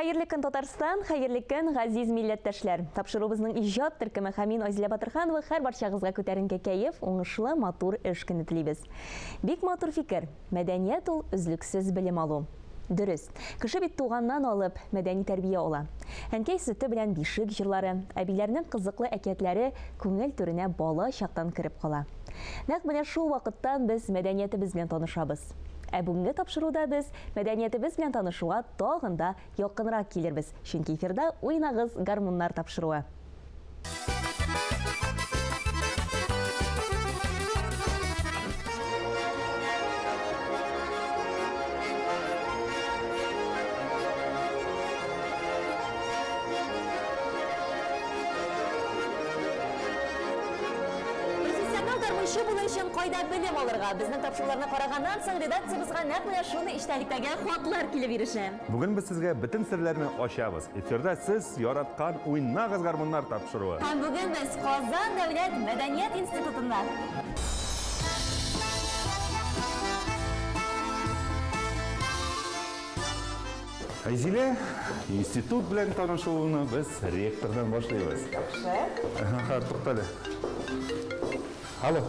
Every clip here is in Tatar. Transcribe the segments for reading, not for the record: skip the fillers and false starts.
Хәерле көн, Татарстан, хәерле көн, газиз милләттәшләр. Тапшыруыбызның иҗат төркеме һәм мин Айзилә Батырханова һәр барчагызга күтәренке кәеф, уңышлы, матур эш көне телибез. Бик матур фикер. Мәдәният ул өзлексез белем алу. Дөрес, кеше бит туганнан алып мәдәни тәрбия ала. Әнкәй сөте белән бишек җырлары, әбиләрнең кызыклы әкиятләре күңел түренә бала чактан кереп кала. Нәкъ менә шул вакыттан без мәдәниятебез белән танышабыз. Ә бүгенге тапшыруда без мәдәниятебез белән танышуга тагын да якынрак килербез, чөнки эфирда Уйнагыз, гармуннар тапшыруы. Профессионал гармунчы булу өчен кайда белем алырга? Безнең тапшыруларны караганнан соң редакциябезгә нәкъ менә шундый эчтәлектәге хатлар килеп ирешә. Бүген без сезгә бөтен серләрне ачабыз. Эфирда сез яраткан Уйнагыз гармуннар тапшыруы. Һәм бүген без Казан дәүләт мәдәният институтында. Айзилә, институт белән танышуны без ректордан башлыйбыз. Яхшы. Ага, туктале. Алло.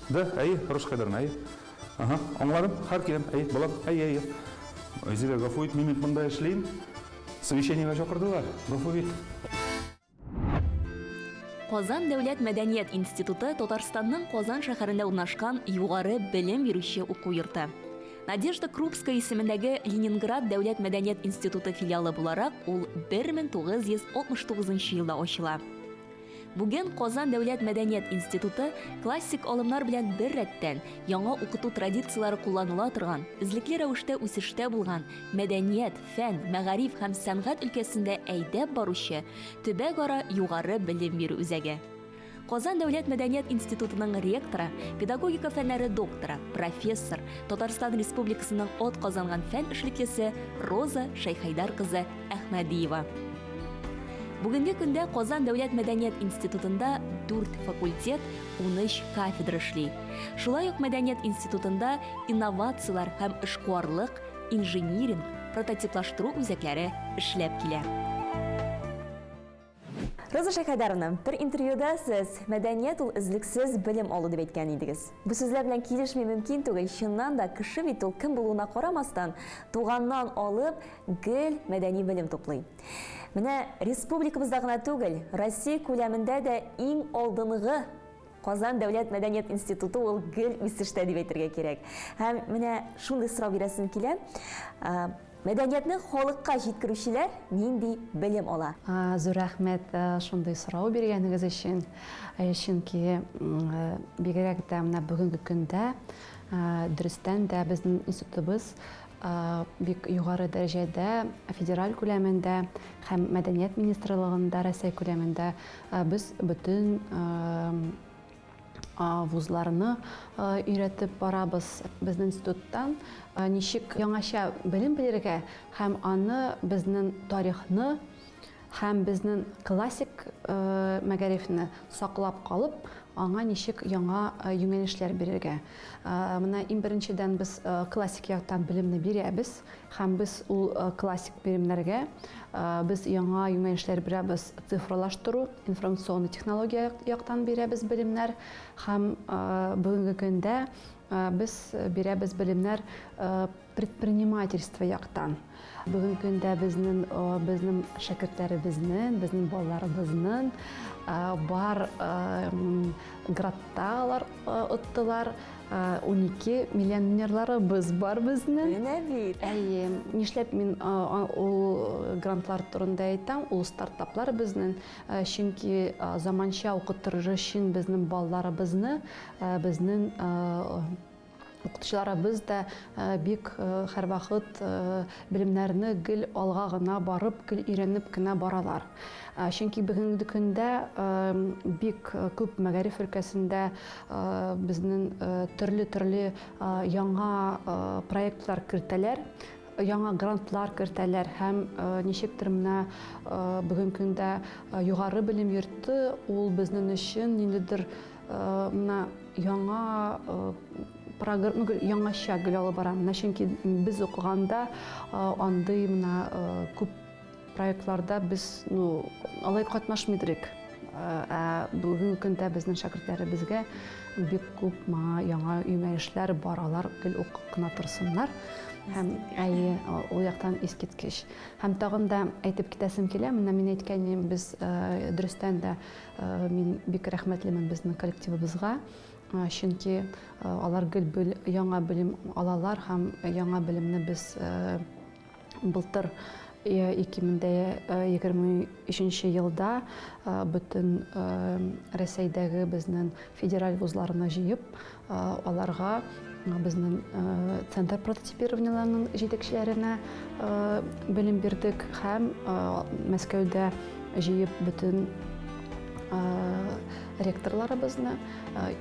Да, әйе, Руш Кадерна, әйе. Ага, аңладым, хәр киләм, әйе, балам, әйе, әйе. Айзилә, гафу ит, мин бит монда эшлим. Совещаниегә чакырдылар, гафу ит. Казан дәүләт мәдәният институты Татарстанның Казан шәһәрендә урнашкан югары белем бирүче уку йорты. Надежда Крупская исемендәге Ленинград дәүләт мәдәният институты филиалы буларак ул 1969 елда ачыла. Бүген Казан дәүләт мәдәният институты классик алымнар белән бер рәттән, яңа укыту традицияләре кулланыла торган, эзлекле рәвештә үсештә булган мәдәният, фән, мәгариф һәм сәнгать өлкәсендә әйдәп баручы төбәкара югары белем бирү үзәге. Казан дәүләт мәдәният институтының ректоры, педагогика фәннәре докторы, профессор, Татарстан Республикасының атказанган фән эшлеклесе Роза Шәйхәйдар кызы Әхмәдиева. Бүгенге көндә Казан дәүләт мәдәният институтында 4 факультет, 13 кафедра эшли. Шулай ук мәдәният институтында инновацияләр һәм эшкуарлык, инжиниринг, прототиплаштыру үзәкләре эшләп килә. Роза Шәйхәйдаровна, бер интервьюда сез мәдәният ул өзлексез белем алу дип әйткән идегез. Бу сүзләр белән килешми мөмкин түгел. Чыннан да, кеше бит ул кем булуына карамастан, туганнан алып гел мәдәни белем туплый. Менә республикабызда гына түгел, Россия күләмендә дә иң алдынгы Казан дәүләт мәдәният институты ул гел үсештә дип әйтергә кирәк. Һәм менә шундый сорау бирәсем килә. Мәдәниятне халыкка җиткерүчеләр нинди белем ала? Зур рәхмәт шундый сорау биргәнегез өчен. Чөнки бигрәк тә менә бүгенге көндә дөрестән дә безнең институтыбыз бик югары дәрәҗәдә федераль күләмендә һәм мәдәният министрлыгында Россия күләмендә без бөтен вузларны өйрәтеп барабыз. Безнең институттан ничек яңача белем бирергә һәм аны безнең тарихны һәм безнең классик мәгарифне саклап калып, аңа ничек яңа юнәлешләр бирергә. Менә иң беренчедән без классик яктан белемне бирәбез һәм без ул классик биремнәргә без яңа юнәлешләр бирәбез, цифрлаштыру, информационный технология яктан бирәбез белемнәр һәм бүгенге көндә без бирәбез белемнәр Предпринимательство яктан. Бүгенге көндә безнең безнең шәкертләребезнең, безнең балаларыбызның бар градта алар оттылар. 12 миллионерларыбыз бар безнең. Менә бит. Әйе. Нишләп мин ул грантлар турында әйтәм? Ул стартаплар безнең. Чөнки заманча укытыр өчен безнең балаларыбызны, безнең Укытучыларыбыз да бик һәрвакыт белемнәрне гел алга гына барып, гел өйрәнеп кенә баралар. Чөнки бүгенге көндә бик күп мәгариф өлкәсендә безнең төрле-төрле яңа проектлар кертәләр, яңа грантлар кертәләр һәм ничектер менә бүгенге көндә югары белем йорты ул безнең өчен ниндидер Менә яңа программа, ну, яңача гел алып бара. Менә чөнки без укыганда андый менә күп проектларда без, ну, алай катнашмыйдырык. Ә бүгенге көндә безнең шәкертләребезгә бик күп моңа яңа юнәлешләр бар, алар гел укып кына торсыннар. Һәм әйе, ул яктан искиткеч. Һәм тагын да әйтеп китәсем килә, менә мин әйткән идем, без дөрестән дә мин бик рәхмәтлемен безнең коллективыбызга, чөнки алар гел яңа белем алалар һәм яңа белемне без Былтыр 2023 елда бөтен Рәсәйдәге безнең федераль вузларны җыеп, аларга безнең центр прототипированиеләренең җитәкчеләренә белем бирдек һәм Мәскәүдә җыеп бөтен ректорларыбызны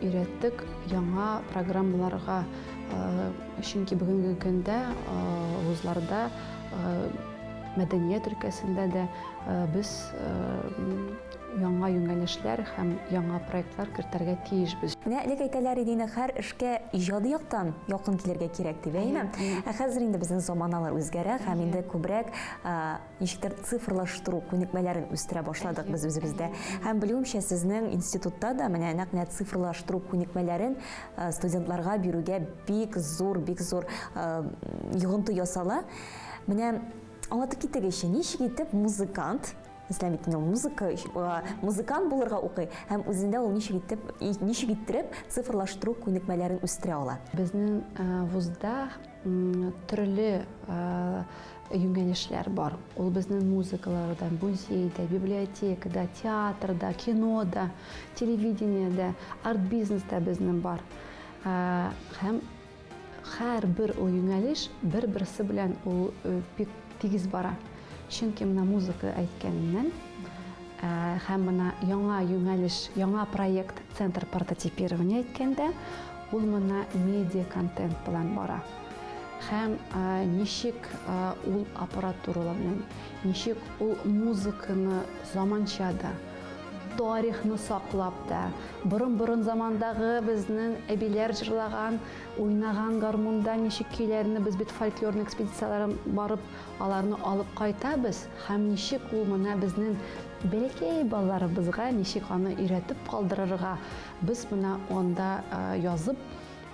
өйрәттек яңа программаларга. Чөнки бүгенге көндә вузларда мәдәният өлкәсендә дә без яңа юнәлешләр һәм яңа проектлар кертергә тиешбез. Менә элек әйтәләр иде инде, һәр эшкә иҗади яктан якын килергә кирәк дип, әйеме? Ә хәзер инде безнең заманалар үзгәрә һәм инде күбрәк ничектер цифрлаштыру күнекмәләрен үстерә башладык без үзебездә. Һәм белүемчә, сезнең институтта да менә нәкъ менә цифрлаштыру күнекмәләрен студентларга бирүгә бик зур, бик зур йогынты ясала. Менә аңлатып китегезче, ничек итеп музыкант, мәсәлән, бит инде ул музыка, музыкант булырга укый һәм үзендә ул ничек итеп, ничек иттереп цифрлаштыру күнекмәләрен үстерә ала? Безнең вузда төрле юнәлешләр бар. Ул безнең музыкаларда, музейда, библиотекада, театрда, кинода, телевидениедә, арт-бизнеста безнең бар. Һәм һәрбер ул юнәлеш бер-берсе белән ул бик тигез бара. Чөнки менә музыка әйткәннән һәм менә яңа юнәлеш, яңа проект Центр прототипирования әйткәндә, ул менә медиа-контент белән бара. Һәм ничек ул аппаратуралар белән, ничек ул музыканы заманча да, тарихны саклап та, борын-борын замандагы безнең әбиләр җырлаган, уйнаган гармунда ничек көйләрне без бит фольклорный экспедицияләргә барып, аларны алып кайтабыз һәм ничек ул менә безнең бәләкәй балаларыбызга ничек аны өйрәтеп калдырырга, без менә анда язып,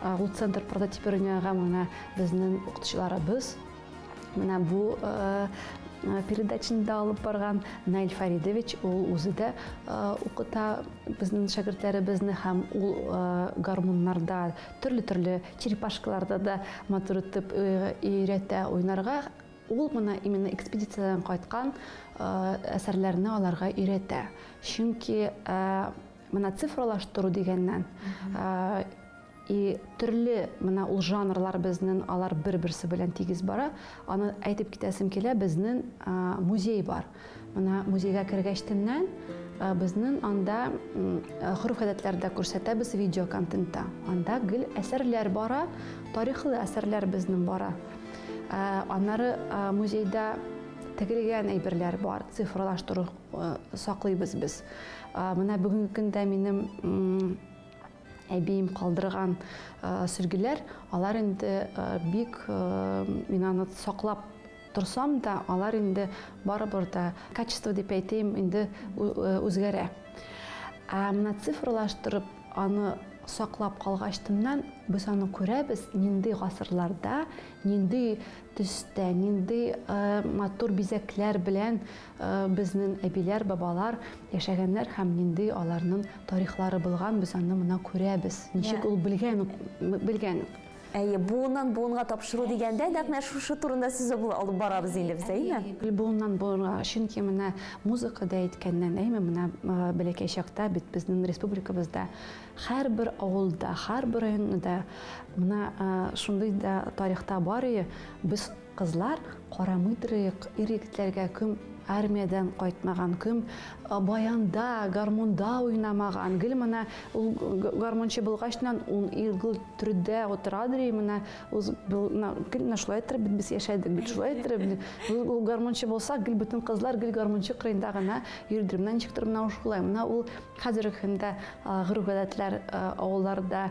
Ул центр прототипированиягә менә безнең укытучыларыбыз, менә бу передачаны да алып барган Наиль Фаридович, ул үзе дә укыта безнең шәкертләребезне һәм ул гармуннарда, төрле-төрле черепашкаларда да матур итеп өйрәтә уйнарга. Ул менә именно экспедициядән кайткан әсәрләрне аларга өйрәтә. Чөнки менә цифралаштыру дигәннән, и төрле менә ул жанрлар безнең, алар бер-берсе белән тигез бара. Аны әйтеп китәсем килә, безнең музей бар. Менә музейга кергәчтеннән безнең анда гореф-гадәтләр дә күрсәтәбез видео контентта. Анда гел әсәрләр бара, тарихлы әсәрләр безнең бара. Аннары музейда тегелгән әйберләр бар, цифрлаштыру саклыйбыз без. Менә бүгенге көндә минем әбием калдырган сөлгеләр, алар инде бик, мин аны саклап торсам да, алар инде барыбер да качество дип әйтәем, инде үзгәрә. Ә менә цифрлаштырып аны саклап калгачтыннан без аны күрәбез, нинди гасырларда, нинди төстә, нинди матур бизәкләр белән безнең әбиләр, бабалар яшәгәннәр һәм нинди аларның тарихлары булган, без аны менә күрәбез. Ничек ул белгән, белгән. Әйе, буыннан буынга тапшыру дигәндә, нәкъ менә шушы турында сүз алып барабыз инде без, әйеме? Әйе, буыннан буынга. Чөнки менә музыка да әйткәннән, әйеме, менә бәләкәй чакта бит безнең республикабызда һәрбер авылда, һәрбер районда менә шундый да тарихта бар ие, без Кызлар карамыйдырыек ир-егетләргә, кем армиядән кайтмаган, кем баянда, гармунда уйнамаган. Гел менә ул гармунчы булгачтан ул гел төрдә утырадыр и менә уз гел менә шулай иттереп бит без яшәдек бит, шулай иттереп. Ул гармунчы булса, гел бөтен кызлар гел гармунчы кырыенда гына йөридер. Менә ничектер менә шулай. Менә ул хәзерге көндә гореф-гадәтләр авылларда.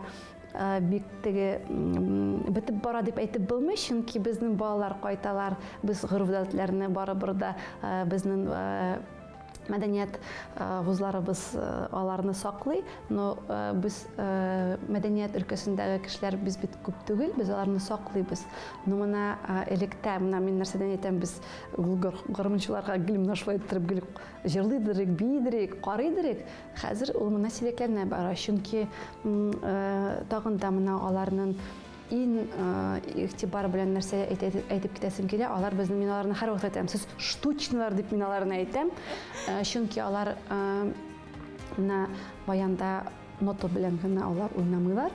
бик теге бетеп бара дип әйтеп булмый, чөнки безнең балалар кайталар, без гореф-гадәтләрне барыбер дә безнең мәдәният вузларыбыз аларны саклый, но без мәдәният өлкәсендәге кешеләр без бит күп түгел, без аларны саклыйбыз. Но менә электә, менә мин нәрсәдән әйтәм, без гармунчыларга гел менә шулай иттереп гел җырлыйдырык, биидерек, карыйдырык. Хәзер ул менә сирәкләнә бара, чөнки тагын да менә аларның иң игътибар белән нәрсә әйтеп китәсем килә, алар безнең, мин аларны һәрвакыт әйтәм, сез штучныйлар дип мин аларны әйтәм, чөнки алар менә баянда нота белән генә алар уйнамыйлар.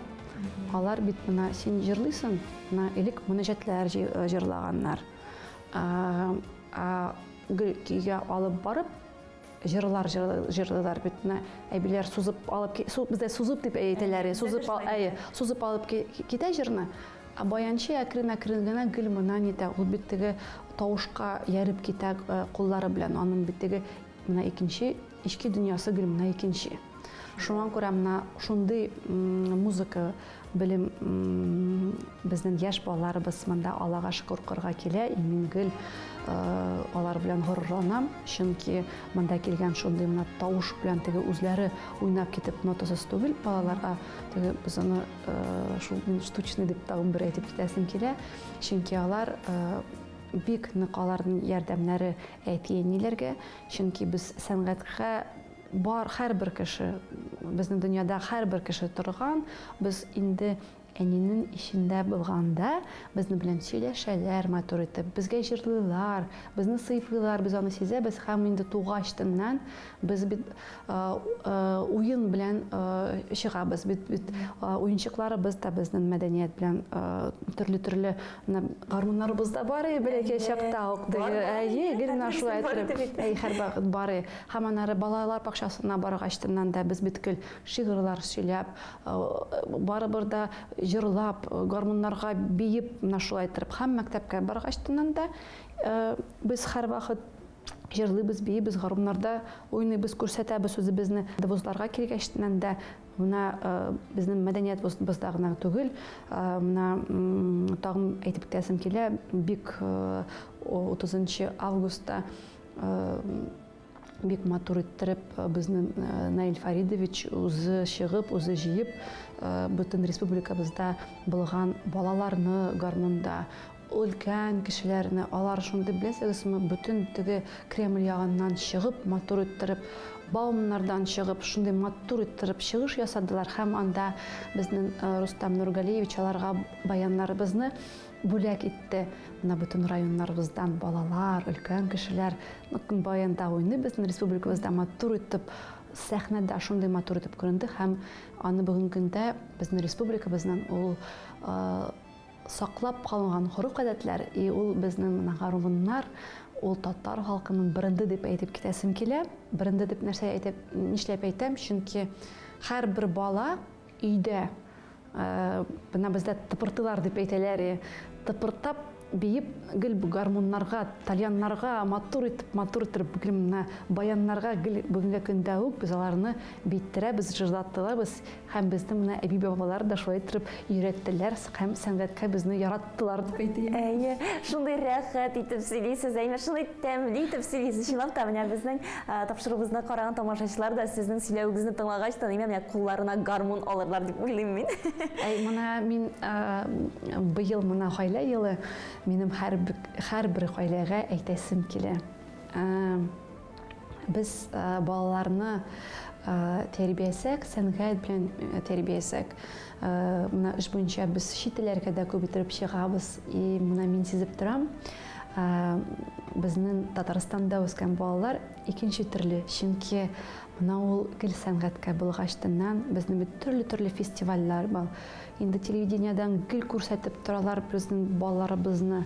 Алар бит менә син җырлыйсың, менә элек мөнәҗәтләр җырлаганнар. Гел көйгә алып барып, җырлар җырлыйлар бит менә әбиләр сузып алып бездә сузып дип әйтәләр сузып әйе сузып алып китә җырны ә баянчы әкрен әкрен генә гел моны нитә ул бит теге тавышка яреп китә куллары белән аның бит теге менә икенче эчке дөньясы гел менә икенче шуңа күрә менә шундый музыка Белем безнең яшь балаларыбыз монда Аллага шөкер укырга килә, и мин гел алар белән горурланам, чөнки монда килгән шундый менә тавыш белән теге үзләре уйнап китеп нотасыз түгел балалар, ә теге без аны шул мин штучный дип тагын бер әйтеп китәсем килә, чөнки алар бик нык аларның ярдәмнәре әти-әниләргә, чөнки без сәнгатькә Бар һәрбер кеше, безнең дөньяда һәрбер кеше торган, без инде әнинең эчендә булганда, безне белән сөйләшәләр матур итеп, безгә җырлыйлар, безне сыйпыйлар, без аны сизәбез һәм инде тугачтыннан без бит уен белән чыгабыз, бит бит уенчыкларыбыз да безнең мәдәният белән төрле-төрле гармуннарыбыз да бар, бәләкәй чакта ук, әйе, гел менә шулай итеп, әй, һәрвакыт бар. Һәм аннары балалар бакчасына баргачтыннан да без бит гел шигырьләр сөйләп, барыбер дә җырлап, гармуннарга биеп, менә шулай иттереп. Һәм мәктәпкә баргачтыннан да без һәрвакыт җырлыйбыз, биибез, гармуннарда уйныйбыз, күрсәтәбез үзебезне. Вузларга килгәчтеннән дә менә безнең мәдәният вузыбызда гына түгел, менә тагын әйтеп китәсем килә, бик 30 августта Бик матур иттереп безнең Наил Фаридович үзе чыгып, үзе җыеп, бөтен республикабызда булган балаларны гармунда, өлкән кешеләрне, алар шундый, беләсегезме, бөтен теге Кремль ягыннан чыгып, матур иттереп, Бауманнардан чыгып, шундый матур иттереп чыгыш ясадылар һәм анда безнең Рустам Нургалиевич аларга баяннарыбызны Бүләк итте. Менә бөтен районнарыбыздан балалар, өлкән кешеләр баянда уйный безнең республикабызда матур итеп, сәхнәдә шундый матур итеп күренде һәм аны бүгенге көндә безнең республикабызның ул саклап калынган гореф-гадәтләр и ул безнең менә гармуннар, ул татар халкының бренды дип әйтеп китәсем килә. Бренды дип нәрсә әйтеп, нишләп әйтәм? Чөнки һәрбер бала Өйдә, менә бездә тыпыртыйлар дип әйтәләр, тыпыртап биеп гел гармуннарга, тальяннарга матур итеп, матур итеп гел менә баяннарга гел бүгенге көндә үк без аларны биеттерәбез, җырлаттырабыз һәм безне менә әби-бабалар да шулай иттереп өйрәттеләр һәм сәнгатькә безне яраттылар дип әйтәем. Әйе, шундый рәхәт итеп сөйлисез, әйме, шундый тәмле итеп сөйлисез. Чынлап та, менә безнең Тапшыруыбызны караган тамашачылар да сезнең сөйләвегезне тыңлагач та, менә кулларына гармун алырлар дип уйлыйм мин. Әй, менә мин быел менә гаилә елы, минем һәрбер гаиләгә әйтәсем килә. Без балаларны тәрбиясәк, сәнгать белән тәрбиясәк, менә эш буенча без чит илләргә дә күп итеп чыгабыз. И менә мин сизеп торам, Безнең Татарстанда үскән балалар икенче төрле, чөнки менә ул гел сәнгатькә булгачтыннан безнең бит төрле-төрле фестивальләр бар. Инде телевидениедән гел күрсәтеп торалар безнең балаларыбызны.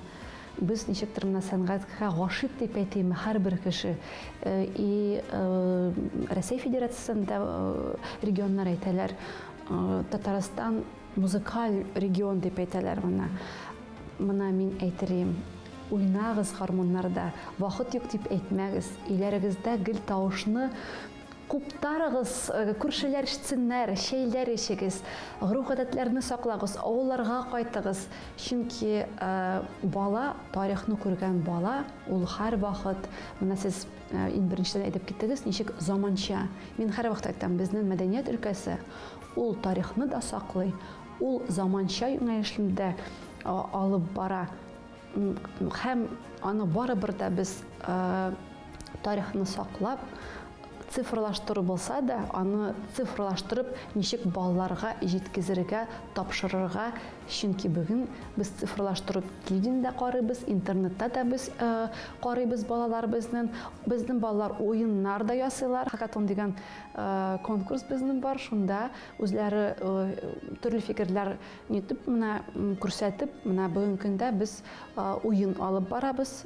Без ничектер менә сәнгатькә гашыйк дип әйтимме, һәрбер кеше. И Рәсәй Федерациясендә регионнар әйтәләр, Татарстан музыкаль регион дип әйтәләр моны. Мына мин әйтерием, уйнагыз гармуннарда, вакыт юк дип әйтмәгез, өйләрегездә гел тавышны Куптарыгыз, күршеләр ишетсеннәр, чәйләр эчегез, гореф-гадәтләрне саклагыз, авылларга кайтыгыз. Чөнки бала, тарихны күргән бала, ул һәрвакыт, менә сез иң беренчедән әйтеп киттегез, ничек заманча. Мин һәрвакыт әйтәм, безнең мәдәният өлкәсе, ул тарихны да саклый, ул заманча юнәлешне дә алып бара. Һәм аны барыбер дә без тарихны саклап, цифрлаштыру булса да, аны цифрлаштырып, ничек балаларга җиткезергә, тапшырырга, чөнки бүген без цифрлаштыру телевидениедә карыйбыз, интернетта да без карыйбыз балалар безнең. Безнең балалар уеннар да ясыйлар. Хакатон дигән конкурс безнең бар, шунда үзләре төрле фикерләр Нитеп менә күрсәтеп, менә бүгенге көндә без уен алып барабыз.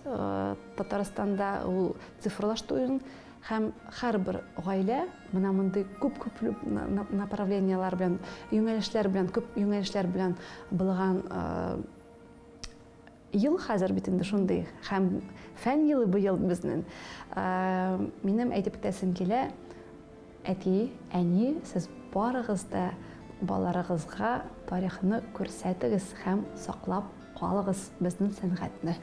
Татарстанда ул цифрлаштыру уен һәм һәрбер гаилә менә мондый күп-күп направлениеләр белән, юнәлешләр белән, күп юнәлешләр белән булган ел хәзер бит инде шундый һәм фән елы быел безнең. Минем әйтеп үтәсем килә, әти, әни, сез барыгыз да балаларыгызга тарихны күрсәтегез һәм саклап калыгыз безнең сәнгатьне.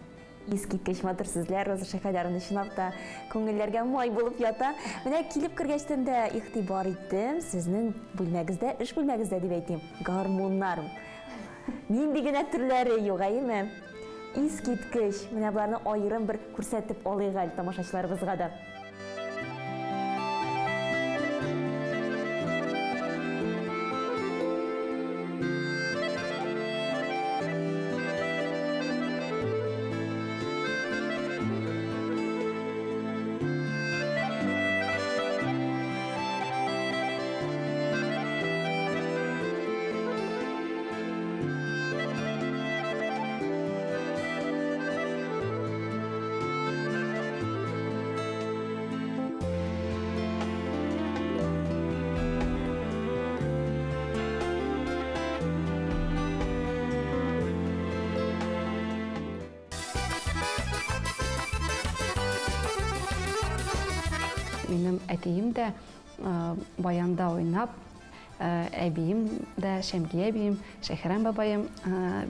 Искиткеч матур сүзләр, Роза Шәйхәдәровна, чынлап та күңелләргә май булып ята. Менә килеп кергәчтен дә игътибар иттем, сезнең бүлмәгездә, эш бүлмәгездә дип әйтим, гармуннар. Нинди генә төрләре юк, әйеме? Искиткеч! Менә боларны аерым бер күрсәтеп алыйк әле тамашачыларыбызга да. Минем әтием дә баянда уйнап, әбием дә, Шәмгия әбием, Шәһрәм бабаем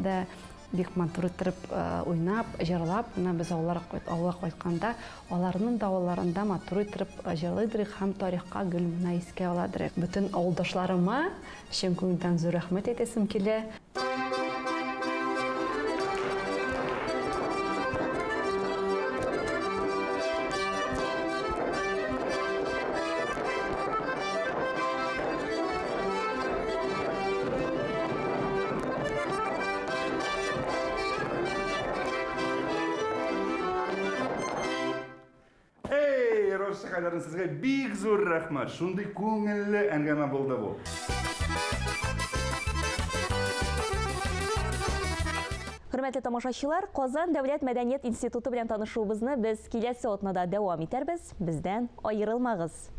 да бик матур иттереп уйнап, җырлап, менә без авылга кайтканда, аларның да авылларында матур иттереп җырлыйдыр һәм тарихка гел менә искә аладыр. Бөтен авылдашларыма чын күңелдән зур рәхмәт әйтәсем килә. Эй, Роза Шәһәрләрен сезгә бик зур рәхмәт. Шундый күңелле әңгәмә булды бу. Хөрмәтле тамашачылар, Казан дәүләт мәдәният институты белән танышуыбызны без киләсе атнада дәвам итәрбез. Бездән аерылмагыз.